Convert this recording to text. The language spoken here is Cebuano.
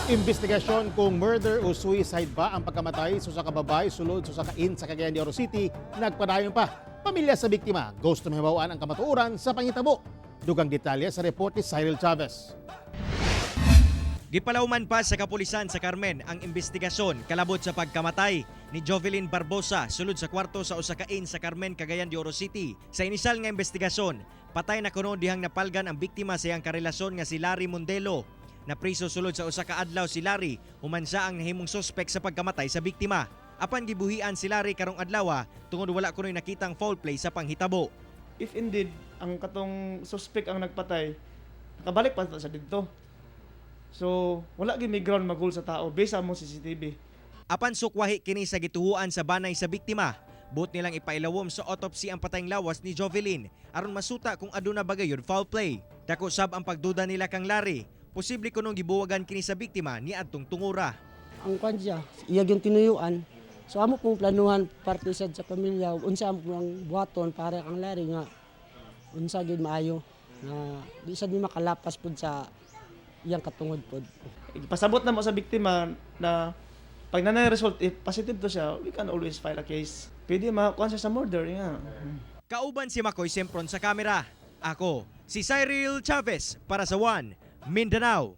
Investigasyon kung murder o suicide ba ang pagkamatay sa usa ka babae sulod sa usa ka inn sa Cagayan de Oro City nagpadayon pa. Pamilya sa biktima gusto mahibaw-an ang kamatuoran sa panghitabo. Dugang detalye sa report ni Cyril Chavez. Gipalawman pa sa kapulisan sa Carmen ang investigasyon kalabot sa pagkamatay ni Jovelyn Barbosa sulod sa kwarto sa usa ka inn sa Carmen, Cagayan de Oro City. Sa inisyal nga investigasyon, patay na kuno dihang napalgan ang biktima sa iyang karelasyon nga si Larry Mondelo. Napriso sulod sa usa ka adlaw si Larry human siya ang nahimong suspek sa pagkamatay sa biktima. Apan gibuhian si Larry karong adlaw tungod wala kunoy nakitang foul play sa panghitabo. If indeed ang katong suspect ang nagpatay, nakabalik pa sa didto. So, wala gyud may ground mag-hold sa tao based sa among CCTV. Apan sukwahi kini sa gituhuan sa banay sa biktima. Buot nilang ipailawom sa autopsy ang patayng lawas ni Jovelyn aron masuta kung aduna ba gayud foul play. Dako sab ang pagduda nila kang Larry. Posible kunong gibuwagan kini sa biktima ni adtong tungura. Ang kwan siya, iya yung tinuyuan. So amo pong planuhan parte sad sa pamilya unsa amo pong buhaton para kang Larry nga unsa gyud maayo nga di sad mi makalapas pud sa iyang katungod pod. Ipasabot na mo sa biktima na pag nanay result, if positive to siya, we can always file a case. Pwede makakuha siya sa murder. Yeah. Kauban si Makoy Sempron sa kamera. Ako, si Cyril Chavez para sa One Mindanao.